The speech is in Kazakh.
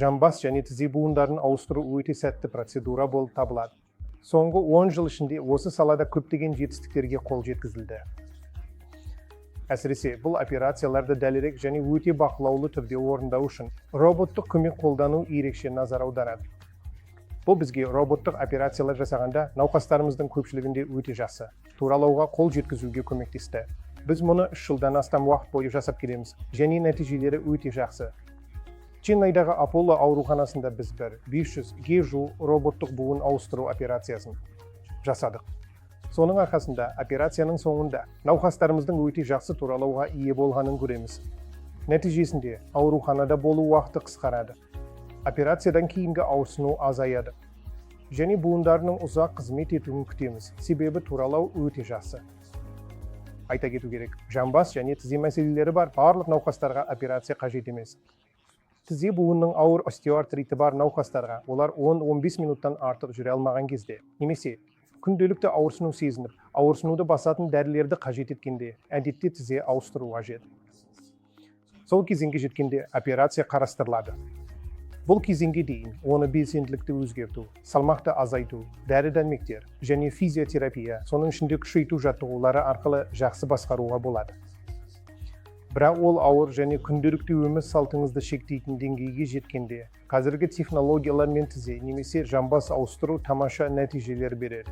Жамбас және тізе буындарын ауыстыру өте сәтті процедура болып табылады. Соңғы 10 жыл ішінде осы салада көптеген жетістіктерге қол жеткізілді. Әсіресе бұл операцияларды дәлірек және өте бақылаулы түрде орындау үшін роботтық көмек қолдану ерекше назар аударады. Бұл бізге роботтық операциялар жасағанда науқастарымыздың көпшілігінде өте жақсы туралауға қол жеткізуге көмектесті. Біз мұны 3 жылдан астам уақыт бойы жасап келеміз және нәтижелері өте жақсы. Ченнайдағы Аполло ауруханасында біз бір 500-ге жуық роботтық буын ауыстыру операциясын жасадық. Соның арқасында операцияның соңында науқастарымыздың өте жақсы туралауға ие болғанын көреміз. Нәтижесінде ауруханада болу уақыты қысқарады, операциядан кейінгі ауырсыну азаяды және буындарының ұзақ қызмет етуін күтеміз, себебі туралау өте жақсы. Айта кету керек, жамбас және тізе мәселелері бар барлық науқастарға операция қажет емес. Тізе буынының ауыр остеоартриті бар науқастарға, олар 10-15 минуттан артық жүре алмаған кезде немесе күнделікті ауырсыну сезініп, ауырсынуды басатын дәрілерді қажет еткенде, әдетте тізе ауыстыру қажет. Сол кезеңге жеткенде операция қарастырылады. Бұл кезеңге дейін оны белсенділікті өзгерту, салмақты азайту, дәрі дәрмектер және физиотерапия, соның ішінде күшейту жаттығулары арқылы жақсы басқаруға болады. Бірақ ол ауыр және күнделікті өмір салтыңызды шектейтін деңгейге жеткенде, қазіргі технологиялармен тізе немесе жамбас ауыстыру тамаша нәтижелер береді.